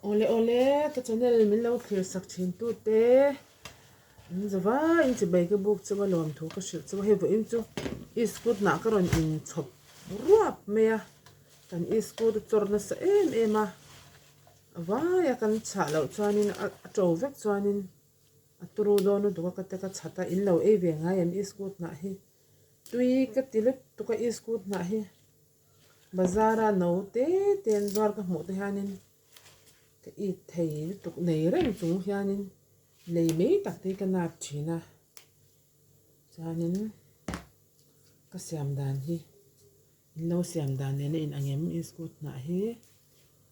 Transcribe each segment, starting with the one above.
Awle awle ka channel min lo thlir sak thin tu te an zava in chibai ka buk chauh a lawm thu ka hrilh chauh a hei vawiin chu iskut nah ka rawn in chhawp ruap mai a kan iskut a chawr nasa em em a a vai a kan chhah loh chuanin a to vek chuanin a turu dawn lutuk a ka te ka chhat a in lo ei ve ngai em iskut hnah hi tui ka ti lutuk a iskut hnah hi. Bazar a no te te an zuar ka hmuh te hianin ka it thei lutuk nei reng chung hianin lei mai tak te hi ka nap thin a chuanin ka siam dan hi in lo siam dan nen a in ang em iskut hnah hi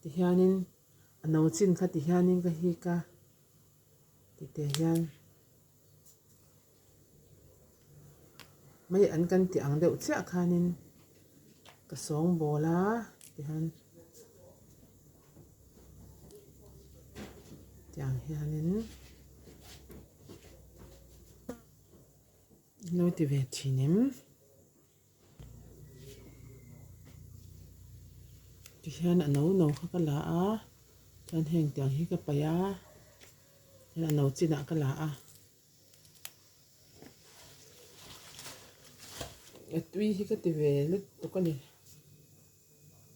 tihianin a no chin kha tihianin ka hik a titeh hian. Mai an kan tih ang deuh chiah khanin ka sawngbawl a tihian tiang hianin lo ti ve thin em tihian a no no kha ka la a chuan heng tiang hi ka paih a. A no chinah ka la a a tui hi ka ti ve lutuk a ni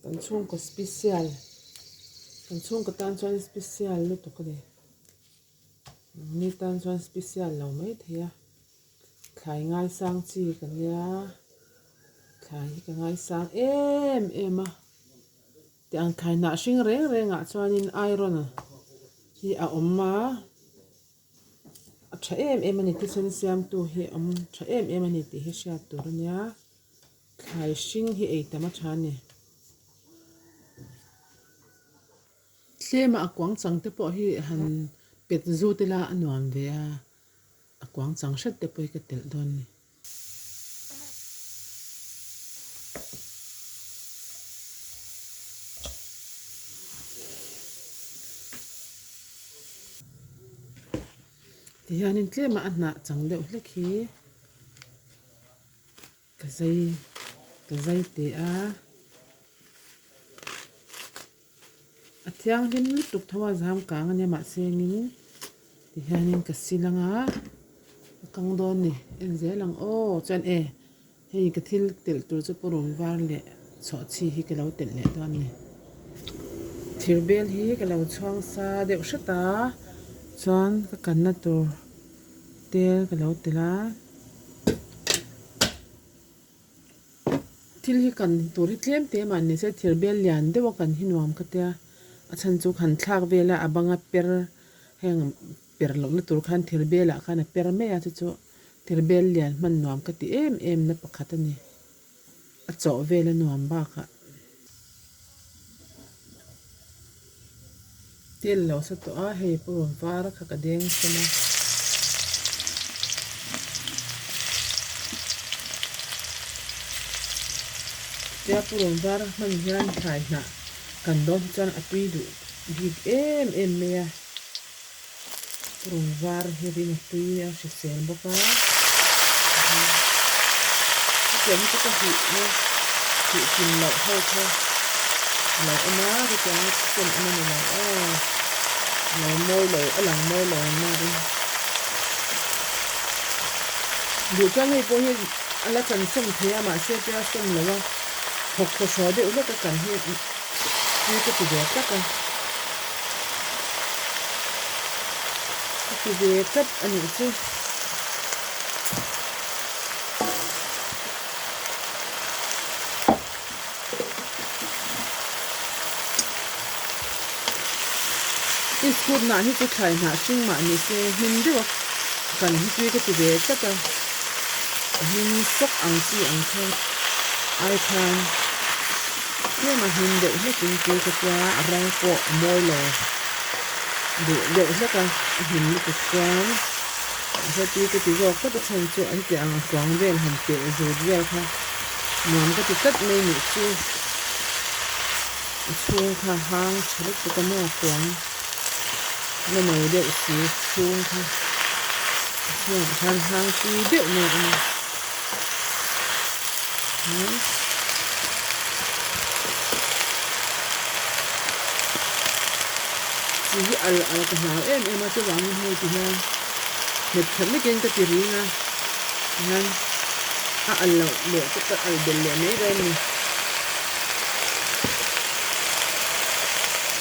kan chhungkaw special kan chhungkaw tan chuan special lutuk a ni mi tan chuan special lo mai thei a thlai ngaisang chi ka nia thlai hi ka ngaisang em em a. Tiang thlai hnah hring reng reng ah chuanin iron hi a awm a, a tha em em a ni thisen siamtu hi a awm tha em em a ni tih hi hriat tur a nia thlai hring hi ei tam a tha a ni. Tlema a kuang chang te pawh hi han pet zut ila a nuam ve a, a kuang chang hret te pawh hi ka telh dawn a ni. Tihianin tlema a hnah chang deuh hlek hi ka zai ka zai teh a. A thianghlim lutuk tho a zam kang ania mahse engin tihianin ka sil anga a kang dawn ni en zel ang aw chuan e hei ka thil telh tur chu purun var leh chhawhchhi hi ka lo telh leh dawn ni thir bel hi ka lo chhuang sa deuh hret a chuan ka kanna tur tel ka lo telh a. Thil hi kan tur hi tlem te mah ni se thir bel lian deuh a kan hi nuam ka tia a chhan chu han thlak vel a a banga per heng per lohna tur khan thir bel ah khan a per mai a chu chu thir bel lian hman nuam ka ti em em na pakhat a ni a chawh vel a nuam bakah. Tel lo sa tawh a hei purun var kha ka deng sawm a. Tia purun var hman hian thlai hnah kan dawn hi chuan a tui duh bik em em mai a. Purun var hi ring a tui a hrisel bawk a. Hetiang hi chu ka hih na hih kim loh ho kha a lo awm a hetiang a chen awm a ni lo aw a lo mawi lo a lang mawi lo ang nain duh chuan hei pawh hi a la chan sawm thei a mahse tia sawm lo a thawk thaw hraw deuh hlek a kan hi tui ka ti ve tlat a. Ka ti ve tlat a nih chu. Iskut hnah hi chu thlai hnah hring mah ni se hmin deuh a kan hi tui ka ti ve tlat a. A hmin sawk ang chi ang kha ai khan tlem a hmin deuh hlek in tui ka tia a rawng pawh a mawi lo duh deuh hlek a a hmin lutuk chuan mahse tui ka ti zawk tlat a chhan chu an tih ang a kuang vel han peh zut vel kha nuam ka ti tlat mai nih chu a chhung kha hang tha lutuk a maw kuang la no deuh si chhung kha a chhungah khan hang tui deuh mai a awm a. Chi hi al al ka hlau em em a chuvangin hei ti hian nghet khat lekin ka ti ring a tihian a al loh leh ka ka al belh leh mai dawn a ni.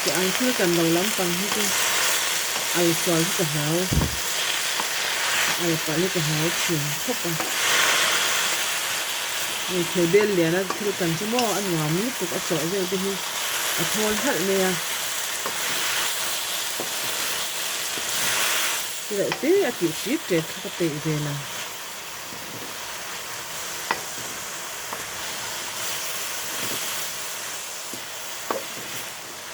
Ti ang thil kan lo lampang hi chu al sual hi ka hlau al palh hi ka hlau thin khawp a. Hei thei bel liana thil kan chu maw a nuam lutuk a chawh vel te hi a thawl halh mai a. Chuleh te a tih tit tet kha ka peih ve lo.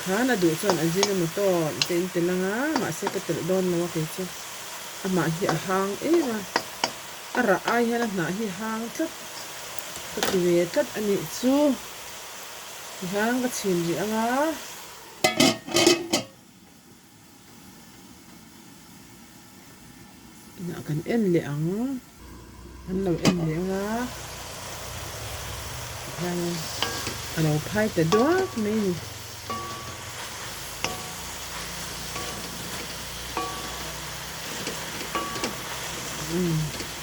Khan a duh chuan Ajinomoto te in telh ang a mahse ka telh dawn lo a kei chu amah hi a hang em a. A rah ai hian a hnah hi hang tlat ka ti ve tlat a nih chu tihian ka chhin rih ang a. Inah kan en leh ang an lo en leh ang a tihian a lo phai ta duak mai a ni. Umm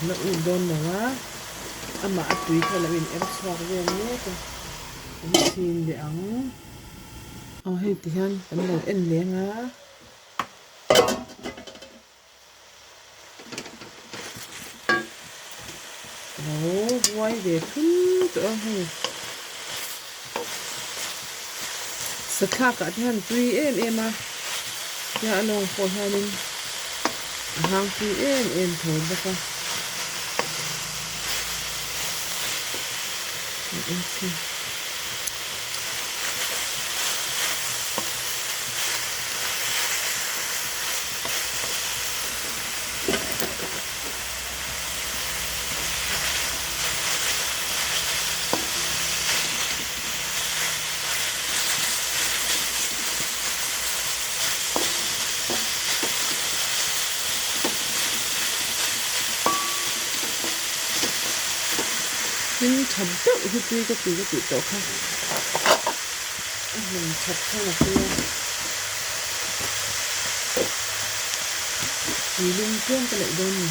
la ut dawn lo a amah a tui kha a lo in er chhuak vel mek a kan chhin leh ang aw hei ti hian kan lo en leng a. Lo buai ve thum tawh a hei sathlakah te hian tui em em a tia a lawng pawh hianin a hang tui em em tho bawk a. Hming that deuh hi tui ka ti ka tih tawh kha a hmun that khan a tui a. Tui lum tlem ka neih dawn a ni.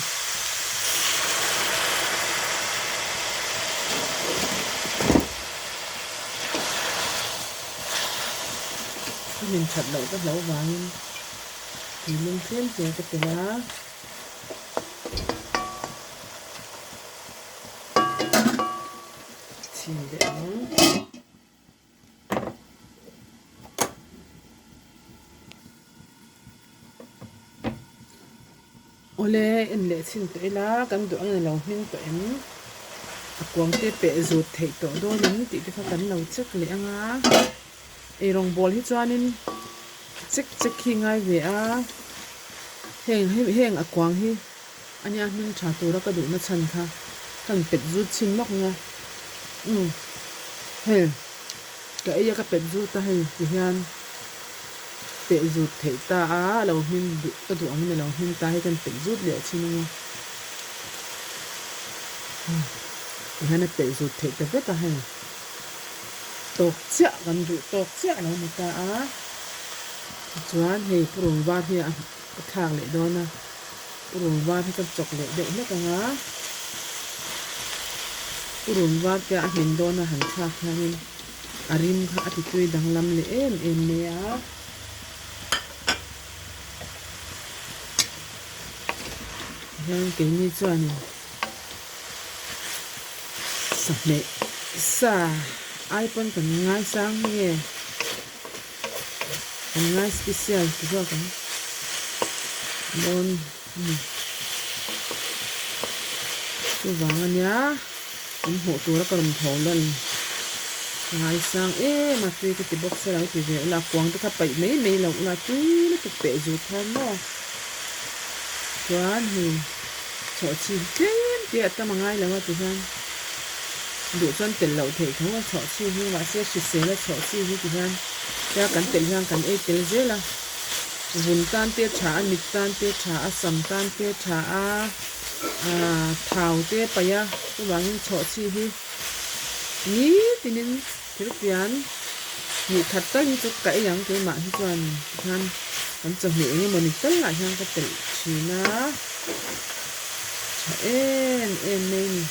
Ka hmin that loh ka hlo vangin tui lum tlem tlem ka telh a. Chhin leh ang. Awle en leh chhin tawh ila kan duh ang ilo hming tawh em a kuang te peh zut theih tawh dawn em tih te kha kan lo check leh ang a eirawng bawl hi chuanin check check hi ngai ve a heng heng a kuang hi ania hming tha tura ka duhna chhan kha kan pet zut chhin lawk ang a umm hei. Ka ei a ka pet zut a hei ti hian peh zut theih ta a a lo hmin duh ka duh angin a lo hmin ta hi kan pet zut leh thin ang a ti hian a peh zut theih ta vek a hei tawk chiah kan duh tawk chiah a lo ni ta a tichuan hei purun var hi a ka thlak leh dawn a purun var hi ka chawk leh deuh hlek ang a purun var te a hmin dawn a han thlak hianin a rim kha a ti tui danglam leh em em mai a. Hian keini chuanin sahmeh sa ai pawn kan ngaisang nge. Kan ngai special ti zawk ang dawn a ni. Chuvang ania in hmuh tura ka rawn tho lan ngaisang em a tui ka ti bawk se lo ti ve ula kuang te kha paih mai mai lo ula tui lutuk peh zut khan maw chuan hei chhawhchhi tlem te a tam a ngai lo a ti hian duh chuan telh loh theih tho a chhawhchhi hi mahse hrisel a chhawhchhi hi ti hian tia kan telh hian kan ei tel zel a vun tan te a tha a mit tan te a tha a sam tan te a tha a ahh thau te a paih a chuvangin chhawhchhi hi nitinin thil pian hnih khat tal hi chu ka ei ang keimah hi chuan ti hian. Kan chawhmeh eng emaw ni tal ah hian ka telh thin a, tha em em mai a ni.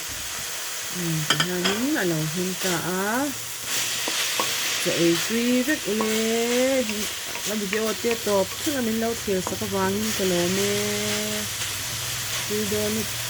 Umm tihianin a lo hmin ta a, chaw ei tui vek ule ka video te tawp thleng a min lo thlir sak avangin ka lawm e, tui dawn lutuk.